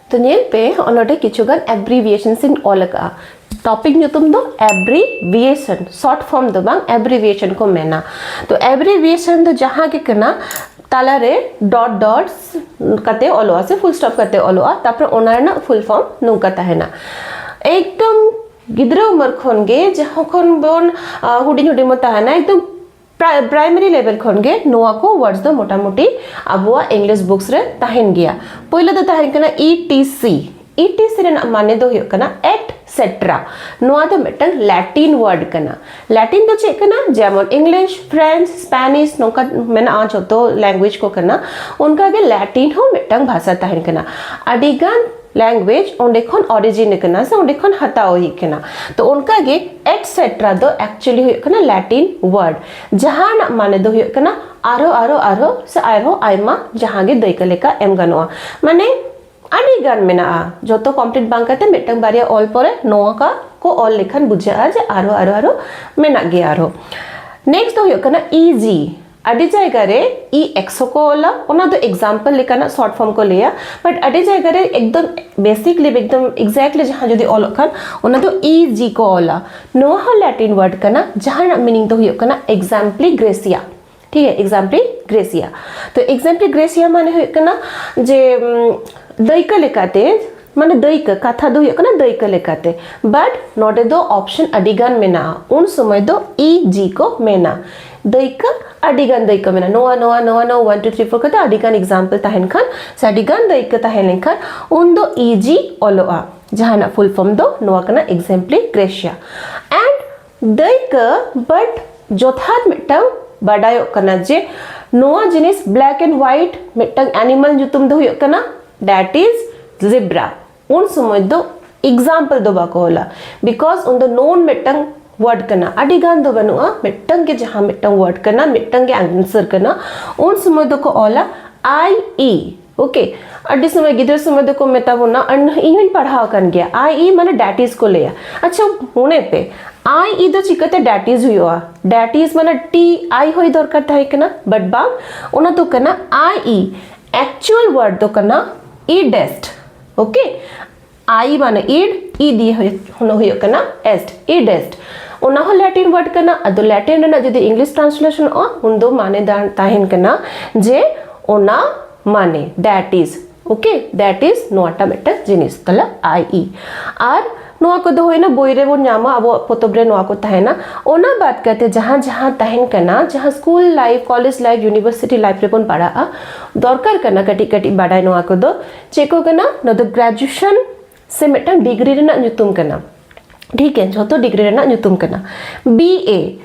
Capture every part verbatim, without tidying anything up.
ᱛᱚ ᱧᱮᱞ ᱯᱮ, ᱱᱚᱰᱮ ᱠᱤᱪᱷᱩ ᱜᱟᱱ abbreviations ᱤᱧ ᱚᱞ ᱟᱠᱟᱫᱼᱟ᱾ ᱴᱚᱯᱤᱠ ᱧᱩᱛᱩᱢ ᱫᱚ abbreviation, short form ᱫᱚ ᱵᱟᱝ, abbreviation ᱠᱚ ᱢᱮᱱᱟ᱾ ᱛᱚ abbreviation ᱫᱚ ᱡᱟᱦᱟᱸ ᱜᱮ ᱠᱟᱱᱟ, ᱛᱟᱞᱟᱨᱮ ᱰᱚᱴ ᱰᱚᱴ ᱠᱟᱛᱮ ᱚᱞᱚᱜᱼᱟ ᱥᱮ ᱯᱷᱩᱞ ᱥᱴᱚᱯ ᱠᱟᱛᱮ ᱚᱞᱚᱜᱼᱟ, ᱛᱟᱨᱯᱚᱨᱮ ᱚᱱᱟ ᱨᱮᱱᱟᱜ ᱯᱷᱩᱞ ᱯᱷᱚᱨᱢ ᱱᱚᱝᱠᱟ ᱛᱟᱦᱮᱱᱟ᱾ ᱮᱠᱫᱚᱢ ᱜᱤᱫᱽᱨᱟᱹ ᱩᱢᱮᱨ ᱠᱷᱚᱱ ᱜᱮ, ᱡᱚᱠᱷᱚᱱ ᱵᱚᱱ ᱦᱩᱰᱤᱧ ᱦᱩᱰᱤᱧ ᱵᱚᱱ ᱛᱟᱦᱮᱱᱟ, ᱮᱠᱫᱚᱢ ᱯᱨᱟᱭᱢᱟᱨᱤ ᱞᱮᱵᱮᱞ ᱠᱷᱚᱱ ᱜᱮ ᱱᱚᱣᱟ ᱠᱚ ᱣᱟᱨᱰᱥ ᱫᱚ ᱢᱚᱴᱟᱢᱩᱴᱤ ᱟᱵᱚᱣᱟᱜ ᱤᱝᱞᱤᱥ ᱵᱩᱠᱥ ᱨᱮ ᱛᱟᱦᱮᱱ ᱜᱮᱭᱟ᱾ ᱯᱳᱭᱞᱳ ᱫᱚ ᱛᱟᱦᱮᱱ ᱠᱟᱱᱟ E T C. E T C ᱨᱮᱱᱟᱜ ᱢᱟᱱᱮ ᱫᱚ ᱦᱩᱭᱩᱜ ᱠᱟᱱᱟ ᱮᱴ ᱥᱮᱴᱨᱟ᱾ ᱱᱚᱣᱟ ᱫᱚ ᱢᱤᱫᱴᱟᱝ ᱞᱮᱴᱤᱱ ᱣᱟᱨᱰ ᱠᱟᱱᱟ᱾ ᱞᱮᱴᱤᱱ ᱫᱚ ᱪᱮᱫ ᱠᱟᱱᱟ? ᱡᱮᱢᱚᱱ ᱤᱝᱞᱤᱥ, ᱯᱷᱨᱮᱧᱪ, ᱥᱯᱮᱱᱤᱥ, ᱱᱚᱝᱠᱟ ᱢᱮᱱᱟᱜᱼᱟ, ᱡᱚᱛᱚ ᱞᱮᱝᱜᱩᱭᱮᱡᱽ ᱠᱚ ᱠᱟᱱᱟ᱾ ᱚᱱᱠᱟᱜᱮ ᱞᱮᱴᱤᱱ ᱦᱚᱸ ᱢᱤᱫᱴᱟᱝ ᱵᱷᱟᱥᱟ ᱛᱟᱦᱮᱱ ᱠᱟᱱᱟ᱾ ᱟᱹᱰᱤᱜᱟᱱ ᱞᱮᱝᱜᱩᱭᱮᱡᱽ ᱚᱸᱰᱮ ᱠᱷᱚᱱ ᱚᱨᱤᱡᱤᱱ ᱠᱟᱱᱟ ᱥᱮ ᱚᱸᱰᱮ ᱠᱷᱚᱱ ᱦᱟᱛᱟᱣ ᱦᱩᱭ ᱠᱟᱱᱟ᱾ ᱛᱚ ᱚᱱᱠᱟᱜᱮ ᱮᱴ ᱥᱮᱴᱨᱟ ᱫᱚ ᱮᱠᱪᱩᱭᱮᱞᱤ ᱦᱩᱭᱩᱜ ᱠᱟᱱᱟ ᱞᱮᱴᱤᱱ ᱣᱟᱨᱰ, ᱡᱟᱦᱟᱸ ᱨᱮᱱᱟᱜ ᱢᱟᱱᱮ ᱫᱚ ᱦᱩᱭᱩᱜ ᱠᱟᱱᱟ ᱟᱨᱦᱚᱸ ᱟᱨᱦᱚᱸ ᱟᱨᱦᱚᱸ ᱥᱮ ᱟᱨᱦᱚᱸ ᱟᱭᱢᱟ, ᱡᱟᱦᱟᱸ ᱜᱮ ᱫᱟᱹᱭᱠᱟᱹ ᱞᱮᱠᱟ ᱮᱢ ᱜᱟᱱᱚᱜᱼᱟ᱾ ᱢᱟᱱᱮ ᱟᱹᱰᱤ ᱜᱟᱱ ᱢᱮᱱᱟᱜᱼᱟ, ᱡᱚᱛᱚ ᱠᱚᱢᱯᱞᱤᱴ ᱵᱟᱝ ᱠᱟᱛᱮ ᱢᱤᱫᱴᱟᱝ ᱵᱟᱨᱭᱟ ᱚᱞ ᱯᱚᱨᱮ ᱱᱚᱝᱠᱟ ᱠᱚ ᱚᱞ ᱞᱮᱠᱷᱟᱱ ᱵᱩᱡᱷᱟᱹᱜᱼᱟ ᱡᱮ ᱟᱨᱦᱚᱸ ᱟᱨᱦᱚᱸ ᱟᱨᱦᱚᱸ ᱢᱮᱱᱟᱜ ᱜᱮᱭᱟ ᱟᱨᱦᱚᱸ᱾ ᱱᱮᱠᱥᱴ ᱫᱚ ᱦᱩᱭᱩᱜ ᱠᱟᱱᱟ ᱤ ᱡᱤ᱾ ᱟᱹᱰᱤ ᱡᱟᱭᱜᱟ ᱨᱮ ᱤ ᱮᱠᱥ ᱦᱚᱸᱠᱚ ᱚᱞᱟ, ᱚᱱᱟ ᱫᱚ ᱮᱠᱡᱟᱢᱯᱚᱞ ᱞᱮᱠᱟᱱᱟᱜ ᱥᱚᱨᱴ ᱯᱷᱚᱨᱢ ᱠᱚ ᱞᱟᱹᱭᱟ, ᱵᱟᱴ ᱟᱹᱰᱤ ᱡᱟᱭᱜᱟ ᱨᱮ ᱮᱠᱫᱚᱢ ᱵᱮᱥᱤᱠᱞᱤ ᱮᱠᱫᱚᱢ ᱮᱠᱡᱮᱠᱴᱞᱤ ᱡᱟᱦᱟᱸ ᱡᱩᱫᱤ ᱚᱞᱚᱜ ᱠᱷᱟᱱ ᱚᱱᱟ ᱫᱚ ᱤ ᱡᱤ ᱠᱚ ᱚᱞᱟ᱾ ᱱᱚᱣᱟ ᱦᱚᱸ ᱞᱮᱴᱤᱱ ᱣᱟᱨᱰ ᱠᱟᱱᱟ, ᱡᱟᱦᱟᱸ ᱨᱮᱱᱟᱜ ᱢᱤᱱᱤᱝ ᱫᱚ ᱦᱩᱭᱩᱜ ᱠᱟᱱᱟ ᱮᱠᱡᱟᱢᱯᱞᱤ ᱜᱨᱮᱥᱤᱭᱟ᱾ ᱴᱷᱤᱠ ᱜᱮᱭᱟ, ᱮᱠᱡᱟᱢᱯᱞᱤ ᱜᱨᱮᱥᱤᱭᱟ᱾ ᱛᱚ ᱮᱠᱡᱟᱢᱯᱞᱤ ᱜᱨᱮᱥᱤᱭᱟ ᱢᱟᱱᱮ ᱦᱩᱭᱩᱜ ᱠᱟᱱᱟ ᱡᱮ ᱩᱢ, ᱫᱟᱹᱭᱠᱟᱹ ᱞᱮᱠᱟᱛᱮ, ᱢᱟᱱᱮ ᱫᱟᱹᱭᱠᱟᱹ, ᱠᱟᱛᱷᱟ ᱫᱚ ᱦᱩᱭᱩᱜ ᱠᱟᱱᱟ ᱫᱟᱹᱭᱠᱟᱹ ᱞᱮᱠᱟᱛᱮ, ᱵᱟᱴ ᱱᱚᱰᱮ ᱫᱚ ᱚᱯᱥᱚᱱ ᱟᱹᱰᱤ ᱜᱟᱱ ᱢᱮᱱᱟᱜᱼᱟ, ᱩᱱ ᱥᱚᱢᱚᱭ ᱫᱚ ᱤ ᱡᱤ ᱠᱚ ᱢᱮᱱᱟ᱾ ᱫᱟᱹᱭᱠᱟᱹ ᱟᱹᱰᱤ ᱜᱟᱱ ᱫᱟᱹᱭᱠᱟᱹ ᱢᱮᱱᱟᱜᱼᱟ, ᱱᱚᱣᱟ ᱱᱚᱣᱟ ᱱᱚᱣᱟ ᱱᱚᱣᱟ ᱚᱣᱟᱱ ᱴᱩ ᱛᱷᱨᱤ ᱯᱷᱳᱨ ᱠᱟᱛᱮ ᱟᱹᱰᱤ ᱜᱟᱱ ᱮᱠᱡᱟᱢᱯᱞ ᱛᱟᱦᱮᱱ ᱠᱷᱟᱱ ᱥᱮ ᱟᱹᱰᱤ ᱜᱟᱱ ᱫᱟᱹᱭᱠᱟᱹ ᱛᱟᱦᱮᱸ ᱞᱮᱱᱠᱷᱟᱱ ᱩᱱ ᱫᱚ ᱤ ᱡᱤ ᱚᱞᱚᱜᱼᱟ, ᱡᱟᱦᱟᱱᱟᱜ ᱯᱷᱩᱞ ᱯᱷᱚᱨᱢ ᱫᱚ ᱱᱚᱣᱟ ᱠᱟᱱᱟ ᱮᱠᱡᱟᱢᱯᱞᱤ ᱜᱨᱮᱥᱤᱭᱟ᱾ ᱮᱱᱰ ᱫᱟᱹᱭᱠᱟᱹ, ᱵᱟᱴ ᱡᱚᱛᱷᱟᱛ ᱢᱤᱫᱴᱟᱝ ᱵᱟᱰᱟᱭᱚᱜ ᱠᱟᱱᱟ ᱡᱮ ᱱᱚᱣᱟ ᱡᱤᱱᱤᱥ ᱵᱞᱮᱠ ᱮᱱᱰ ᱦᱣᱟᱭᱤᱴ ᱢᱤᱫᱴᱟᱝ ᱮᱱᱤᱢᱟᱞ ᱧᱩᱛᱩᱢ ᱫᱚ ᱦᱩᱭᱩᱜ ᱠᱟᱱᱟ, that is zebra᱾ ᱩᱱ ᱥᱚᱢᱚᱭ ᱫᱚ ᱮᱠᱡᱟᱢᱯᱞ ᱫᱚ ᱵᱟᱠᱚ ᱚᱞᱟ, ᱵᱤᱠᱚᱡᱽ ᱩᱱ ᱫᱚ ᱱᱳᱱ ᱢᱤᱫᱴᱟᱝ ᱣᱟᱨᱰ ᱠᱟᱱᱟ, ᱟᱹᱰᱤ ᱜᱟᱱ ᱫᱚ ᱵᱟᱹᱱᱩᱜᱼᱟ, ᱢᱤᱫᱴᱟᱝ ᱜᱮ ᱡᱟᱦᱟᱸ ᱢᱤᱫᱴᱟᱝ ᱣᱟᱨᱰ ᱠᱟᱱᱟ, ᱢᱤᱫᱴᱟᱝ ᱜᱮ ᱟᱱᱥᱟᱨ ᱠᱟᱱᱟ᱾ ᱩᱱ ᱥᱚᱢᱚᱭ ᱫᱚᱠᱚ ᱚᱞᱟ ᱟᱭ ᱤ᱾ ᱳᱠᱮ, ᱟᱹᱰᱤ ᱥᱚᱢᱚᱭ ᱜᱤᱫᱽᱨᱟᱹ ᱥᱚᱢᱚᱭ ᱫᱚᱠᱚ ᱢᱮᱛᱟ ᱵᱚᱱᱟ, ᱟᱨ ᱤᱧ ᱦᱚᱧ ᱯᱟᱲᱦᱟᱣ ᱟᱠᱟᱱ ᱜᱮᱭᱟ, ᱟᱭ ᱤ ᱢᱟᱱᱮ ᱰᱮᱴ ᱤᱡ ᱠᱚ ᱞᱟᱹᱭᱟ᱾ ᱟᱪᱪᱷᱟ, ᱢᱚᱱᱮ ᱯᱮ, ᱟᱭ ᱤ ᱫᱚ ᱪᱤᱠᱟᱹᱛᱮ ᱰᱮᱴ ᱤᱡ ᱦᱩᱭᱩᱜᱼᱟ? ᱰᱮᱴ ᱤᱡ ᱢᱟᱱᱮ ᱴᱤ ᱟᱭ ᱦᱩᱭ ᱫᱚᱨᱠᱟᱨ ᱛᱟᱦᱮᱸ ᱠᱟᱱᱟ, ᱵᱟᱴ ᱵᱟᱝ, ᱚᱱᱟ ᱫᱚ ᱠᱟᱱᱟ ᱟᱭ ᱤ᱾ ᱮᱠᱪᱩᱭᱟᱞ ᱣᱟᱨᱰ ᱫᱚ ᱠᱟᱱᱟ ᱤᱰᱮᱥᱴ᱾ ᱳᱠᱮ, ᱟᱭ ᱢᱟᱱᱮ ᱤᱰ, ᱤ ᱫᱤᱭᱮ ᱦᱩᱭᱩᱜ ᱠᱟᱱᱟ ᱮᱥᱴ, ᱤᱰ ᱮᱥᱴ᱾ ᱚᱱᱟ ᱦᱚᱸ ᱞᱮᱴᱤᱱ ᱣᱟᱨᱰ ᱠᱟᱱᱟ᱾ ᱟᱫᱚ ᱞᱮᱴᱤᱱ ᱨᱮᱱᱟᱜ ᱡᱩᱫᱤ ᱤᱝᱞᱤᱥ ᱴᱨᱟᱱᱥᱞᱮᱥᱚᱱᱚᱜᱼᱟ, ᱩᱱᱫᱚ ᱢᱟᱱᱮ ᱛᱟᱦᱮᱱ ᱠᱟᱱᱟ ᱡᱮ ᱚᱱᱟ ᱢᱟᱱᱮ, that is, okay, that is ᱱᱚᱣᱟᱴᱟᱜ ᱢᱤᱫᱴᱟᱝ ᱡᱤᱱᱤᱥ᱾ ᱛᱟᱦᱞᱮ ᱟᱭ ᱤ᱾ ᱟᱨ ᱱᱚᱣᱟ ᱠᱚᱫᱚ ᱦᱩᱭᱱᱟ ᱵᱳᱭ ᱨᱮᱵᱚᱱ ᱧᱟᱢᱟ, ᱟᱵᱚᱣᱟᱜ ᱯᱚᱛᱚᱵ ᱨᱮ ᱱᱚᱣᱟ ᱠᱚ ᱛᱟᱦᱮᱱᱟ᱾ ᱚᱱᱟ ᱵᱟᱫ ᱠᱟᱛᱮ ᱡᱟᱦᱟᱸ ᱡᱟᱦᱟᱸ ᱛᱟᱦᱮᱱ ᱠᱟᱱᱟ, ᱡᱟᱦᱟᱸ school life, college life, university life ᱨᱮᱵᱚᱱ ᱯᱟᱲᱦᱟᱜᱼᱟ, ᱫᱚᱨᱠᱟᱨ ᱠᱟᱱᱟ ᱠᱟᱹᱴᱤᱡ ᱠᱟᱹᱴᱤᱡ ᱵᱟᱰᱟᱭ᱾ ᱱᱚᱣᱟ ᱠᱚᱫᱚ ᱪᱮᱫ ᱠᱚ ᱠᱟᱱᱟ? ᱱᱚᱣᱟ ᱫᱚ ᱜᱨᱮᱡᱩᱭᱮᱥᱚᱱ ᱥᱮ ᱢᱤᱫᱴᱟᱝ ᱰᱤᱜᱽᱨᱤ ᱨᱮᱱᱟᱜ ᱧᱩᱛᱩᱢ ᱠᱟᱱᱟ᱾ ᱴᱷᱤᱠ ᱜᱮ, ᱡᱷᱚᱛᱚ ᱰᱤᱜᱽᱨᱤ ᱨᱮᱱᱟᱜ ᱧᱩᱛᱩᱢ ᱠᱟᱱᱟ᱾ ᱵᱤ ᱮ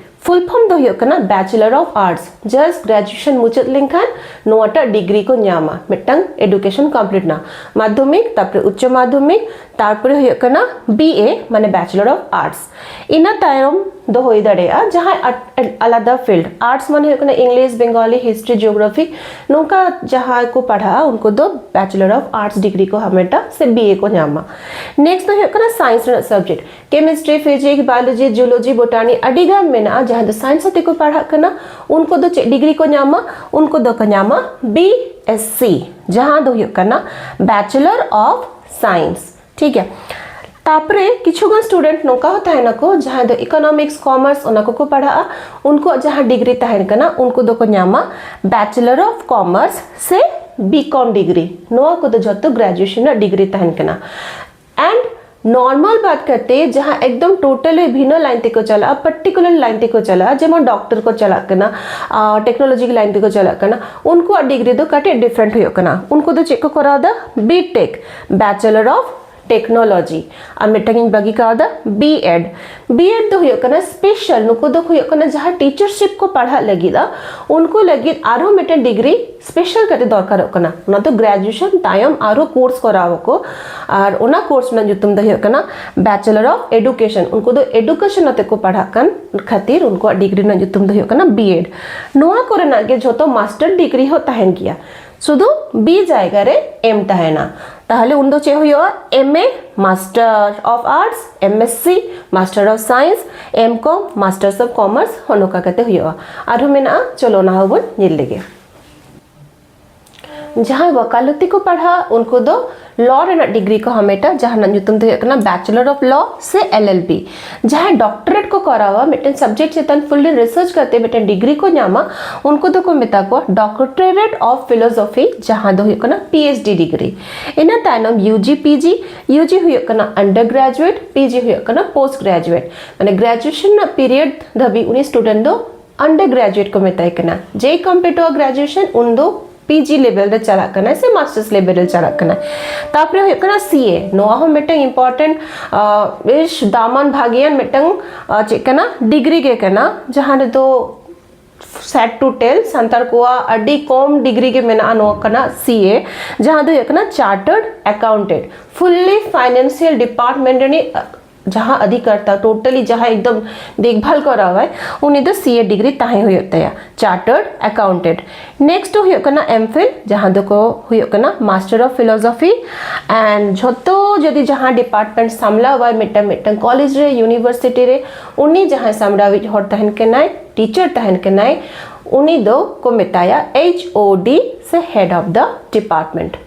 ᱯᱷᱩᱞ ᱯᱷᱚᱨᱢ ᱫᱚ ᱦᱩᱭᱩᱜ ᱠᱟᱱᱟ bachelor of arts. Just graduation ᱢᱩᱪᱟᱹᱫ ᱞᱮᱱᱠᱷᱟᱱ ᱱᱚᱣᱟᱴᱟᱜ ᱰᱤᱜᱽᱨᱤ ᱠᱚ ᱧᱟᱢᱟ, ᱢᱤᱫᱴᱟᱝ ᱮᱰᱩᱠᱮᱥᱚᱱ ᱠᱚᱢᱯᱞᱤᱴ ᱱᱟ, ᱢᱟᱫᱽᱫᱷᱚᱢᱤᱠ, ᱛᱟᱨᱯᱚᱨᱮ ᱩᱪᱪᱚ ᱢᱟᱫᱽᱫᱷᱚᱢᱤᱠ, ᱛᱟᱨᱯᱚᱨᱮ ᱦᱩᱭᱩᱜ ᱠᱟᱱᱟ ᱵᱤ ᱮ, ᱢᱟᱱᱮ ᱵᱮᱪᱮᱞᱟᱨ ᱚᱯᱷ ᱟᱨᱴᱥ᱾ ᱤᱱᱟᱹ ᱛᱟᱭᱚᱢ ᱫᱚ ᱦᱩᱭ ᱫᱟᱲᱮᱭᱟᱜᱼᱟ ᱡᱟᱦᱟᱸᱭ ᱟᱴ-, ᱟᱞᱟᱫᱟ ᱯᱷᱤᱞᱰ, ᱟᱨᱴᱥ ᱢᱟᱱᱮ ᱦᱩᱭᱩᱜ ᱠᱟᱱᱟ ᱤᱝᱞᱤᱥ, ᱵᱮᱝᱜᱚᱞᱤ, ᱦᱤᱥᱴᱨᱤ, ᱡᱤᱭᱳᱜᱨᱟᱯᱷᱤ, ᱱᱚᱝᱠᱟ ᱡᱟᱦᱟᱸᱭ ᱠᱚ ᱯᱟᱲᱦᱟᱜᱼᱟ, ᱩᱱᱠᱩ ᱫᱚ ᱵᱮᱪᱮᱞᱟᱨ ᱚᱯᱷ ᱟᱨᱴᱥ ᱰᱤᱜᱽᱨᱤ ᱠᱚ ᱦᱟᱢᱮᱴᱟ ᱥᱮ ᱵᱤ ᱮ ᱠᱚ ᱧᱟᱢᱟ᱾ ᱱᱮᱠᱥᱴ ᱫᱚ ᱦᱩᱭᱩᱜ ᱠᱟᱱᱟ ᱥᱟᱭᱮᱱᱥ ᱨᱮᱱᱟᱜ subject, chemistry, physics, biology, zoology, botany, ᱟᱹᱰᱤ ᱜᱟᱱ ᱢᱮᱱᱟᱜᱼᱟ ᱡᱟᱦᱟᱸ ᱫᱚ ᱥᱟᱭᱮᱱᱥ ᱟᱛᱮ ᱠᱚ ᱯᱟᱲᱦᱟᱜ ᱠᱟᱱᱟ᱾ ᱩᱱᱠᱩ ᱫᱚ ᱪᱮᱫ ᱰᱤᱜᱽᱨᱤ ᱠᱚ ᱧᱟᱢᱟ? ᱩᱱᱠᱩ ᱫᱚᱠᱚ ᱧᱟᱢᱟ ᱵᱤ ᱮᱥ ᱥᱤ, ᱡᱟᱦᱟᱸ ᱫᱚ ᱦᱩᱭᱩᱜ ᱠᱟᱱᱟ ᱵᱮᱪᱮᱞᱟᱨ ᱚᱯᱷ ᱥᱟᱭᱮᱱᱥ᱾ ᱴᱷᱤᱠ ᱜᱮᱭᱟ᱾ ᱛᱟᱨᱯᱚᱨᱮ ᱠᱤᱪᱷᱩ ᱜᱟᱱ ᱥᱴᱩᱰᱮᱱᱴ ᱱᱚᱝᱠᱟ ᱦᱚᱸ ᱛᱟᱦᱮᱱᱟᱠᱚ ᱡᱟᱦᱟᱸᱭ ᱫᱚ ᱤᱠᱳᱱᱚᱢᱤᱠᱥ, ᱠᱚᱢᱟᱨᱥ ᱚᱱᱟ ᱠᱚᱠᱚ ᱯᱟᱲᱦᱟᱜᱼᱟ᱾ ᱩᱱᱠᱩᱣᱟᱜ ᱡᱟᱦᱟᱸ ᱰᱤᱜᱽᱨᱤ ᱛᱟᱦᱮᱱ ᱠᱟᱱᱟ, ᱩᱱᱠᱩ ᱫᱚᱠᱚ ᱧᱟᱢᱟ ᱵᱮᱪᱮᱞᱟᱨ ᱚᱯᱷ ᱠᱚᱢᱟᱨᱥ ᱥᱮ ᱵᱤ ᱠᱚᱢ ᱰᱤᱜᱽᱨᱤ᱾ ᱱᱚᱣᱟ ᱠᱚᱫᱚ ᱡᱷᱚᱛᱚ ᱜᱨᱮᱡᱩᱭᱮᱥᱚᱱ ᱨᱮᱱᱟᱜ ᱰᱤᱜᱽᱨᱤ ᱛᱟᱦᱮᱱ ᱠᱟᱱᱟ᱾ ᱮᱱᱰ ᱱᱚᱨᱢᱟᱞ ᱵᱟᱫ ᱠᱟᱛᱮ ᱡᱟᱦᱟᱸ ᱮᱠᱫᱚᱢ ᱴᱳᱴᱟᱞᱤ ᱵᱷᱤᱱᱟᱹ ᱞᱟᱭᱤᱱ ᱛᱮᱠᱚ ᱪᱟᱞᱟᱜᱼᱟ, ᱯᱟᱨᱴᱤᱠᱩᱞᱟᱨ ᱞᱟᱭᱤᱱ ᱛᱮᱠᱚ ᱪᱟᱞᱟᱜᱼᱟ, ᱡᱮᱢᱚᱱ ᱰᱚᱠᱴᱚᱨ ᱠᱚ ᱪᱟᱞᱟᱜ ᱠᱟᱱᱟ, ᱴᱮᱠᱱᱳᱞᱚᱡᱤ ᱞᱟᱭᱤᱱ ᱛᱮᱠᱚ ᱪᱟᱞᱟᱜ ᱠᱟᱱᱟ, ᱩᱱᱠᱩᱣᱟᱜ ᱰᱤᱜᱽᱨᱤ ᱫᱚ ᱠᱟᱹᱴᱤᱡ ᱰᱤᱯᱷᱟᱨᱮᱱᱴ ᱦᱩᱭᱩᱜ ᱠᱟᱱᱟ᱾ ᱩᱱᱠᱩ ᱫᱚ ᱪᱮᱫ ᱠᱚ ᱠᱚᱨᱟᱣ ᱮᱫᱟ? B Tech, bachelor of technology. ᱟᱨ ᱢᱤᱫᱴᱟᱝ ᱤᱧ ᱵᱟᱹᱜᱤ ᱠᱟᱣᱫᱟ, ᱵᱤ ᱮᱰ᱾ ᱵᱤ ᱮᱰ ᱫᱚ ᱦᱩᱭᱩᱜ ᱠᱟᱱᱟ ᱥᱯᱮᱥᱟᱞ, ᱱᱩᱠᱩ ᱫᱚ ᱦᱩᱭᱩᱜ ᱠᱟᱱᱟ ᱡᱟᱦᱟᱸ ᱴᱤᱪᱟᱨᱥᱤᱯ ᱠᱚ ᱯᱟᱲᱦᱟᱜ ᱞᱟᱹᱜᱤᱫ, ᱩᱱᱠᱩ ᱞᱟᱹᱜᱤᱫ ᱟᱨᱦᱚᱸ ᱢᱤᱫᱴᱮᱱ ᱰᱤᱜᱽᱨᱤ ᱥᱯᱮᱥᱟᱞ ᱠᱟᱛᱮ ᱫᱚᱨᱠᱟᱨᱚᱜ ᱠᱟᱱᱟ᱾ ᱚᱱᱟ ᱫᱚ ᱜᱨᱮᱡᱩᱭᱮᱥᱚᱱ ᱛᱟᱭᱚᱢ ᱟᱨᱦᱚᱸ ᱠᱳᱨᱥ ᱠᱚᱨᱟᱣ ᱟᱠᱚ, ᱟᱨ ᱚᱱᱟ ᱠᱳᱨᱥ ᱨᱮᱱᱟᱜ ᱧᱩᱛᱩᱢ ᱫᱚ ᱦᱩᱭᱩᱜ ᱠᱟᱱᱟ ᱵᱮᱪᱮᱞᱟᱨ ᱚᱯᱷ ᱮᱰᱩᱠᱮᱥᱚᱱ᱾ ᱩᱱᱠᱩ ᱫᱚ ᱮᱰᱩᱠᱮᱥᱚᱱ ᱟᱛᱮ ᱠᱚ ᱯᱟᱲᱦᱟᱜ ᱠᱟᱱ ᱠᱷᱟᱹᱛᱤᱨ ᱩᱱᱠᱩᱣᱟᱜ ᱰᱤᱜᱽᱨᱤ ᱨᱮᱱᱟᱜ ᱧᱩᱛᱩᱢ ᱫᱚ ᱦᱩᱭᱩᱜ ᱠᱟᱱᱟ ᱵᱤ ᱮᱰ᱾ ᱱᱚᱣᱟ ᱠᱚᱨᱮᱱᱟᱜ ᱜᱮ ᱡᱷᱚᱛᱚ ᱢᱟᱥᱴᱟᱨ ᱰᱤᱜᱽᱨᱤ ᱦᱚᱸ ᱛᱟᱦᱮᱱ ᱜᱮᱭᱟ, ᱥᱩᱫᱷᱩ ᱵᱤ ᱡᱟᱭᱜᱟ ᱨᱮ ᱮᱢ ᱛᱟᱦᱮᱱᱟ᱾ ᱛᱟᱦᱚᱞᱮ ᱩᱱᱫᱚ ᱪᱮᱫ ᱦᱩᱭᱩᱜᱼᱟ? M A, master of arts, M S C, master of science, M Com, masters of commerce, ᱦᱚᱸ ᱱᱚᱝᱠᱟ ᱠᱟᱛᱮ ᱦᱩᱭᱩᱜᱼᱟ᱾ ᱟᱨᱦᱚᱸ ᱢᱮᱱᱟᱜᱼᱟ, ᱪᱚᱞᱚ ᱚᱱᱟ ᱦᱚᱸᱵᱚᱱ ᱧᱮᱞ ᱞᱮᱜᱮ᱾ ᱡᱟᱦᱟᱸᱭ ᱣᱟᱠᱟᱞᱚᱛᱤ ᱠᱚ ᱯᱟᱲᱦᱟᱜᱼᱟ, ᱩᱱᱠᱩ ᱫᱚ ᱞᱚ ᱨᱮᱱᱟᱜ ᱰᱤᱜᱽᱨᱤ ᱠᱚ ᱦᱟᱢᱮᱴᱟ, ᱡᱟᱦᱟᱸ ᱨᱮᱱᱟᱜ ᱧᱩᱛᱩᱢ ᱫᱚ ᱦᱩᱭᱩᱜ ᱠᱟᱱᱟ ᱵᱮᱪᱮᱞᱚᱨ ᱚᱯᱷ ᱞᱚ ᱥᱮ ᱮᱞ ᱮᱞ ᱵᱤ᱾ ᱡᱟᱦᱟᱸᱭ ᱰᱚᱠᱴᱚᱨᱮᱴ ᱠᱚ ᱠᱚᱨᱟᱣᱟ, ᱢᱤᱫᱴᱮᱱ ᱥᱟᱵᱡᱮᱠᱴ ᱪᱮᱛᱟᱱ ᱯᱷᱩᱞᱞᱤ ᱨᱤᱥᱟᱨᱪ ᱠᱟᱛᱮ ᱢᱤᱫᱴᱮᱱ ᱰᱤᱜᱽᱨᱤ ᱠᱚ ᱧᱟᱢᱟ, ᱩᱱᱠᱩ ᱫᱚᱠᱚ ᱢᱮᱛᱟ ᱠᱚᱣᱟ ᱰᱚᱠᱴᱚᱨᱮᱴ ᱚᱯᱷ ᱯᱷᱤᱞᱳᱥᱚᱯᱷᱤ, ᱡᱟᱦᱟᱸ ᱫᱚ ᱦᱩᱭᱩᱜ ᱠᱟᱱᱟ ᱯᱤ ᱮᱭᱤᱪ ᱰᱤ ᱰᱤᱜᱽᱨᱤ᱾ ᱤᱱᱟᱹ ᱛᱟᱭᱱᱚᱢ ᱭᱩ ᱡᱤ, ᱯᱤ ᱡᱤ, ᱭᱩ ᱡᱤ ᱦᱩᱭᱩᱜ ᱠᱟᱱᱟ ᱟᱱᱰᱟᱨ ᱜᱨᱮᱡᱩᱭᱮᱴ, ᱯᱤ ᱡᱤ ᱦᱩᱭᱩᱜ ᱠᱟᱱᱟ ᱯᱳᱥᱴ ᱜᱨᱮᱡᱩᱭᱮᱴ᱾ ᱢᱟᱱᱮ ᱜᱨᱮᱡᱩᱭᱮᱥᱚᱱ ᱨᱮᱱᱟᱜ ᱯᱤᱨᱤᱭᱚᱰ ᱫᱷᱟᱹᱵᱤᱡ ᱩᱱᱤ ᱥᱴᱩᱰᱮᱱᱴ ᱫᱚ ᱟᱱᱰᱟᱨ ᱜᱨᱮᱡᱩᱭᱮᱴ ᱠᱚ ᱢᱮᱛᱟᱭ ᱠᱟᱱᱟ᱾ ᱡᱮᱭ ᱠᱚᱢᱯᱞᱤᱴᱚᱜᱼᱟ ᱜᱨᱮᱡᱩᱭᱮᱥᱚᱱ, ᱩᱱ ᱫᱚ ᱯᱤ ᱡᱤ ᱞᱮᱵᱮᱞ ᱨᱮ ᱪᱟᱞᱟᱜ ᱠᱟᱱᱟᱭ ᱥᱮ ᱢᱟᱥᱴᱟᱨᱥ ᱞᱮᱵᱮᱞ ᱨᱮ ᱪᱟᱞᱟᱜ ᱠᱟᱱᱟᱭ᱾ ᱛᱟᱨᱯᱚᱨᱮ ᱦᱩᱭᱩᱜ ᱠᱟᱱᱟ ᱥᱤ ᱮ᱾ ᱱᱚᱣᱟ ᱦᱚᱸ ᱢᱤᱫᱴᱟᱝ ᱤᱢᱯᱚᱨᱴᱮᱱᱴ, ᱵᱮᱥ ᱫᱟᱢᱟᱱ ᱵᱷᱟᱜᱮᱭᱟᱱ ᱢᱤᱫᱴᱟᱝ, ᱟᱸ, ᱪᱮᱫ ᱠᱟᱱᱟ, ᱰᱤᱜᱽᱨᱤ ᱜᱮ ᱠᱟᱱᱟ, ᱡᱟᱦᱟᱸ ᱨᱮᱫᱚ ᱥᱮᱰ ᱴᱩ ᱴᱮᱞ, ᱥᱟᱱᱛᱟᱲ ᱠᱚᱣᱟᱜ ᱟᱹᱰᱤ ᱠᱚᱢ ᱰᱤᱜᱽᱨᱤ ᱜᱮ ᱢᱮᱱᱟᱜᱼᱟ ᱱᱚᱣᱟ ᱠᱟᱱᱟ ᱥᱤ ᱮ, ᱡᱟᱦᱟᱸ ᱫᱚ ᱦᱩᱭᱩᱜ ᱠᱟᱱᱟ ᱪᱟᱨᱴᱟᱨᱰ ᱮᱠᱟᱣᱩᱱᱴᱮᱱᱴ᱾ ᱯᱷᱩᱞᱞᱤ ᱯᱷᱟᱭᱱᱟᱱᱥᱤᱭᱟᱞ ᱰᱤᱯᱟᱨᱴᱢᱮᱱᱴ ᱨᱤᱱᱤᱡ, ᱟᱸ, ᱡᱟᱦᱟᱸ ᱚᱫᱷᱤᱠᱟᱨᱛᱟ, ᱴᱳᱴᱟᱞᱤ ᱡᱟᱦᱟᱸ ᱮᱠᱫᱚᱢ ᱫᱮᱠᱷᱵᱷᱟᱞ ᱠᱚᱨᱟᱣᱟᱭ, ᱩᱱᱤ ᱫᱚ ᱥᱤ ᱮ ᱰᱤᱜᱽᱨᱤ ᱛᱟᱦᱮᱸ ᱦᱩᱭᱩᱜ ᱛᱟᱭᱟ, ᱪᱟᱨᱴᱟᱨᱰ ᱮᱠᱟᱣᱩᱱᱴᱮᱱᱴ᱾ ᱱᱮᱠᱥᱴ ᱫᱚ ᱦᱩᱭᱩᱜ ᱠᱟᱱᱟ ᱮᱢ ᱯᱷᱤᱞ, ᱡᱟᱦᱟᱸ ᱫᱚᱠᱚ ᱦᱩᱭᱩᱜ ᱠᱟᱱᱟ ᱢᱟᱥᱴᱟᱨ ᱚᱯᱷ ᱯᱷᱤᱞᱳᱥᱚᱯᱷᱤ᱾ ᱮᱱᱰ ᱡᱷᱚᱛᱚ ᱡᱩᱫᱤ ᱡᱟᱦᱟᱸ ᱰᱤᱯᱟᱨᱴᱢᱮᱱᱴ ᱥᱟᱢᱞᱟᱣᱟᱭ ᱢᱤᱫᱴᱟᱝ ᱢᱤᱫᱴᱟᱝ ᱠᱚᱞᱮᱡᱽ ᱨᱮ, ᱤᱭᱩᱱᱤᱵᱷᱟᱨᱥᱤᱴᱤ ᱨᱮ, ᱩᱱᱤ ᱡᱟᱦᱟᱸᱭ ᱥᱟᱢᱞᱟᱣᱤᱡ ᱦᱚᱲ ᱛᱟᱦᱮᱱ ᱠᱟᱱᱟᱭ, ᱴᱤᱪᱟᱨ ᱛᱟᱦᱮᱱ ᱠᱟᱱᱟᱭ, ᱩᱱᱤ ᱫᱚ ᱠᱚ ᱢᱮᱛᱟᱭᱟ ᱮᱭᱤᱪ ᱳ ᱰᱤ ᱥᱮ ᱦᱮᱰ ᱚᱯᱷ ᱫᱟ ᱰᱤᱯᱟᱨᱴᱢᱮᱱᱴ᱾